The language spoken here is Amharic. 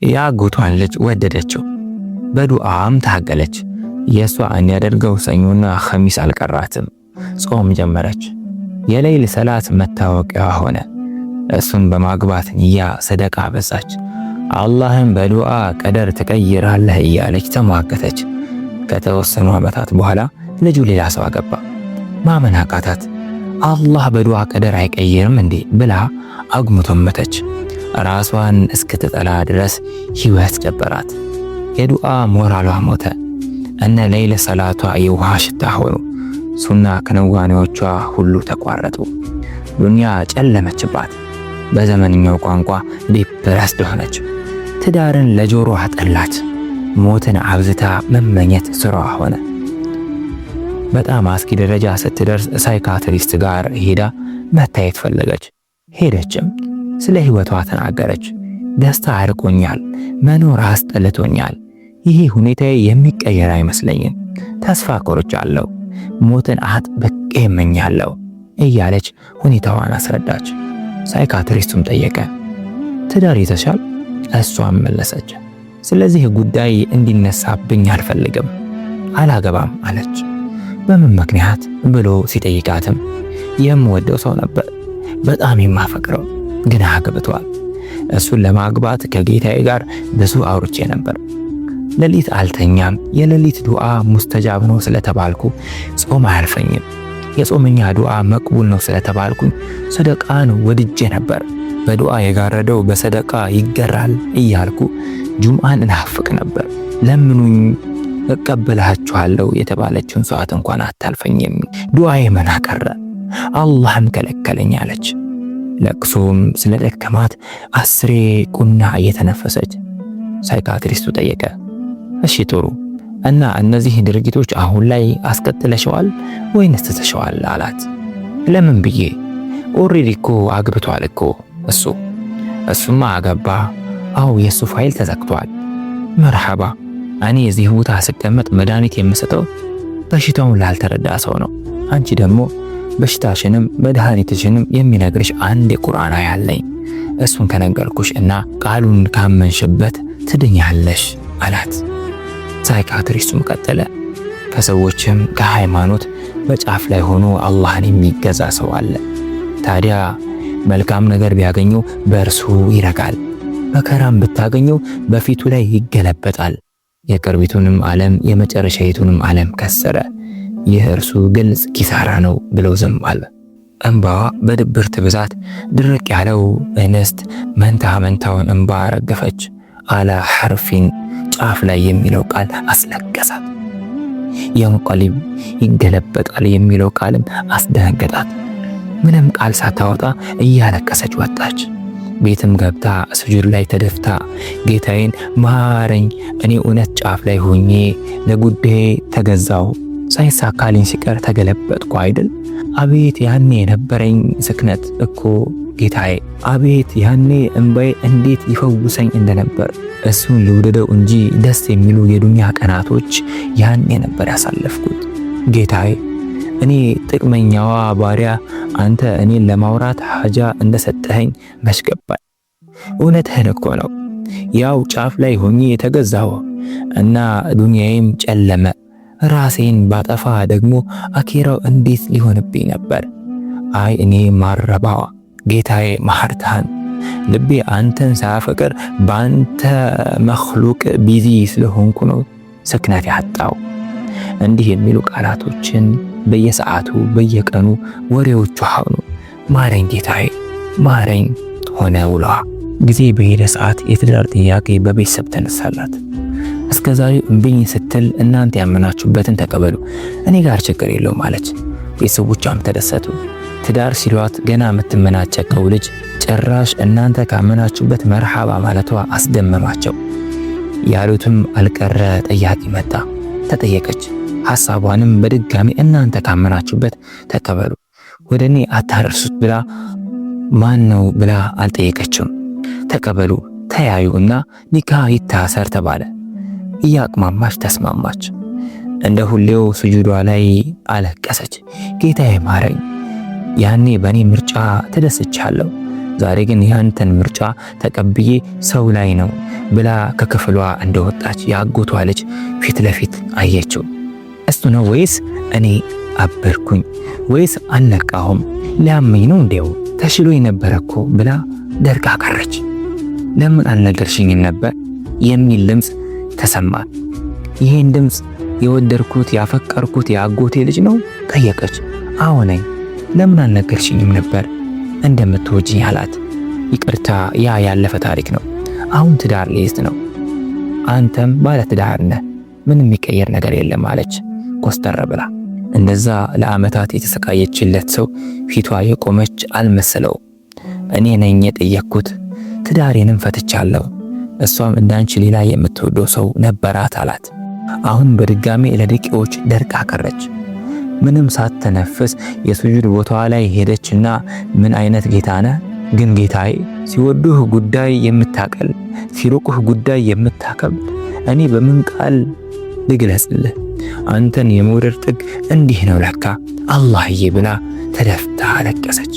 የአጎቷን ልጅ ወደደችው። በዱዓም ታገለች። የእሷ እንዲያደርገው ሰኞና ኸሚስ አልቀራትም። ጾም ጀመረች። የሌይል ሰላት መታወቂያዋ ሆነ። እሱን በማግባት ንያ ሰደቃ በዛች። አላህን በዱዓ ቀደር ትቀይራለህ እያለች ተሟገተች። ከተወሰኑ ዓመታት በኋላ ልጁ ሌላ ሰው አገባ። ማመን አቃታት። አላህ በዱዓ ቀደር አይቀይርም እንዴ ብላ አጉመተመተች። ራሷን እስክትጠላ ድረስ ህይወት ደበራት። የዱዓ ሞራሏ ሞተ። እነ ሌይል ሰላቷ የውሃ ሽታ ሆኑ። ሱና ክንዋኔዎቿ ሁሉ ተቋረጡ። ዱንያ ጨለመችባት። በዘመንኛው ቋንቋ depressed ሆነች። ትዳርን ለጆሮ አጠላች። ሞትን አብዝታ መመኘት ስራዋ ሆነ። በጣም አስጊ ደረጃ ስትደርስ psychiatrist ጋር ሄዳ መታየት ፈለገች። ሄደችም፣ ስለ ህይወቷ ተናገረች። ደስታ አርቆኛል፣ መኖር አስጠልቶኛል። ይሄ ሁኔታዬ የሚቀየር አይመስለኝም። ተስፋ ቆርጫለሁ፣ ሞትን አጥብቄ እመኛለሁ እያለች ሁኔታዋን አስረዳች። Psychiatrist ኡም ጠየቀ፣ ትዳር ይዘሻል? እሷም መለሰች፣ ስለዚህ ጉዳይ እንዲነሳብኝ አልፈልግም፣ አላገባም አለች። በምን ምክንያት ብሎ ሲጠይቃትም የምወደው ሰው ነበር፣ በጣም የማፈቅረው ግን አግብቷል። እሱን ለማግባት ከጌታዬ ጋር ብዙ አውርቼ ነበር። ሌሊት አልተኛም። የሌሊት ዱዓ ሙስተጃብ ነው ስለተባልኩ ጾም አያልፈኝም። የጾመኛ ዱዓ መቅቡል ነው ስለተባልኩኝ ሰደቃን ወድጄ ነበር። በዱዓ የጋረደው በሰደቃ ይገራል እያልኩ ጁምአን እናፍቅ ነበር። ለምኑኝ እቀበላችኋለሁ የተባለችውን ሰዓት እንኳን አታልፈኝም። ዱዓዬ መና ቀረ፣ አላህም ከለከለኝ አለች። ለቅሶም ስለደከማት አስሬ ቁና እየተነፈሰች psychiatrist ኡ ጠየቀ። እሺ ጥሩ እና እነዚህ ድርጊቶች አሁን ላይ አስቀጥለሸዋል ወይንስ ትተሸዋል? አላት። ለምን ብዬ already እኮ አግብቷል እኮ እሱ። እሱማ አገባ። አዎ የእሱ ፋይል ተዘግቷል። መርሐባ። እኔ የዚህ ቦታ ስቀመጥ መድኃኒት የምሰጠው በሽታውን ላልተረዳ ሰው ነው። አንቺ ደግሞ በሽታሽንም መድኃኒትሽንም የሚነግርሽ አንድ የቁርአን አያ አለኝ። እሱን ከነገርኩሽ እና ቃሉን ካመንሽበት ትድኛለሽ አላት። Psychiatrist ኡም ቀጠለ። ከሰዎችም ከሃይማኖት በጫፍ ላይ ሆኖ አላህን የሚገዛ ሰው አለ። ታዲያ መልካም ነገር ቢያገኘው በእርሱ ይረጋል፣ መከራም ብታገኘው በፊቱ ላይ ይገለበጣል። የቅርቢቱንም ዓለም የመጨረሻይቱንም ዓለም ከሰረ። ይህ እርሱ ግልጽ ኪሳራ ነው ብለው ዝም አለ። እንባዋ በድብርት ብዛት ድርቅ ያለው እንስት መንታ መንታውን እንባ ረገፈች። አላ ሐርፊን ጫፍ ላይ የሚለው ቃል አስለቀሳት። የንቀሊብ ይገለበጣል የሚለው ቃልም አስደነገጣት። ምንም ቃል ሳታወጣ እያለቀሰች ወጣች። ቤትም ገብታ ስጁድ ላይ ተደፍታ ጌታዬን ማረኝ፣ እኔ እውነት ጫፍ ላይ ሆኜ ለጉዳዬ ተገዛው፣ ሳይሳካልኝ ሲቀር ተገለበጥኩ አይደል? አቤት ያኔ የነበረኝ ስክነት እኮ ጌታዬ፣ አቤት ያኔ እንባዬ እንዴት ይፈውሰኝ እንደነበር። እሱን ልውደደው እንጂ ደስ የሚሉ የዱንያ ቀናቶች ያኔ ነበር ያሳለፍኩት። ጌታዬ፣ እኔ ጥቅመኛዋ ባሪያ አንተ እኔን ለማውራት ሐጃ እንደሰጠኸኝ መች ገባኝ። እውነትህን እኮ ነው። ያው ጫፍ ላይ ሆኜ የተገዛው እና ዱንያዬም ጨለመ። ራሴን ባጠፋ ደግሞ አኬራው እንዴት ሊሆንብኝ ነበር? አይ እኔ ማረባዋ ጌታዬ ማህርታን ልቤ አንተን ሳያፈቅር በአንተ መክሉቅ busy ስለሆንኩ ነው ስክነት ያጣው። እንዲህ የሚሉ ቃላቶችን በየሰዓቱ በየቀኑ ወሬዎቹ ሆኑ። ማረኝ ጌታዬ ማረኝ ሆነ ውሏ። ጊዜ በሄደ ሰዓት የትዳር ጥያቄ በቤተሰብ ተነሳላት። እስከ ዛሬው እምቢኝ ስትል እናንተ ያመናችሁበትን ተቀበሉ፣ እኔ ጋር ችግር የለውም አለች። ቤተሰቦቿም ተደሰቱ። ትዳር ሲሏት ገና የምትመናጨቀው ልጅ ጭራሽ እናንተ ካመናችሁበት መርሐባ ማለቷ አስደመማቸው። ያሉትም አልቀረ ጠያቂ መጣ። ተጠየቀች። ሐሳቧንም በድጋሚ እናንተ ካመናችሁበት ተቀበሉ፣ ወደ እኔ አታደርሱት ብላ ማን ነው ብላ አልጠየቀችም። ተቀበሉ፣ ተያዩ እና ኒካ ይታሰር ተባለ። እያቅማማች ተስማማች። እንደ ሁሌው ስጁዷ ላይ አለቀሰች። ጌታዬ ማረኝ፣ ያኔ በእኔ ምርጫ ተደስቻለሁ። ዛሬ ግን ያንተን ምርጫ ተቀብዬ ሰው ላይ ነው ብላ ከክፍሏ እንደወጣች የአጎቷ ልጅ ፊት ለፊት አየችው። እሱ ነው ወይስ እኔ አበርኩኝ ወይስ አልነቃሁም? ሊያመኝ ነው እንዴው? ተሽሎ የነበረ እኮ ብላ ደርቃ ቀረች። ለምን አልነገርሽኝም ነበር የሚል ድምፅ ተሰማ። ይህን ድምፅ የወደድኩት ያፈቀርኩት የአጎቴ ልጅ ነው ጠየቀች። አዎ ነኝ። ለምን አልነገርሽኝም ነበር እንደምትወጂኝ አላት። ይቅርታ፣ ያ ያለፈ ታሪክ ነው። አሁን ትዳር ሊይዝ ነው። አንተም ባለ ትዳር ነህ። ምንም የሚቀየር ነገር የለም አለች ኮስተር ብላ። እንደዛ ለዓመታት የተሰቃየችለት ሰው ፊቷ የቆመች አልመሰለው። እኔ ነኝ የጠየቅኩት፣ ትዳሬንም ፈትቻለሁ። እሷም እንዳንቺ ሌላ የምትወደው ሰው ነበራት አላት። አሁን በድጋሚ ለደቂቃዎች ደርቃ ቀረች። ምንም ሳትተነፍስ የሱጁድ ቦታዋ ላይ ሄደችና ምን አይነት ጌታ ነህ ግን ጌታዬ፣ ሲወዱህ ጉዳይ የምታቀል ሲርቁህ ጉዳይ የምታከብድ፣ እኔ በምን ቃል ልግለጽልህ? አንተን የመውደድ ጥግ እንዲህ ነው ለካ አላህዬ ብላ ተደፍታ አለቀሰች።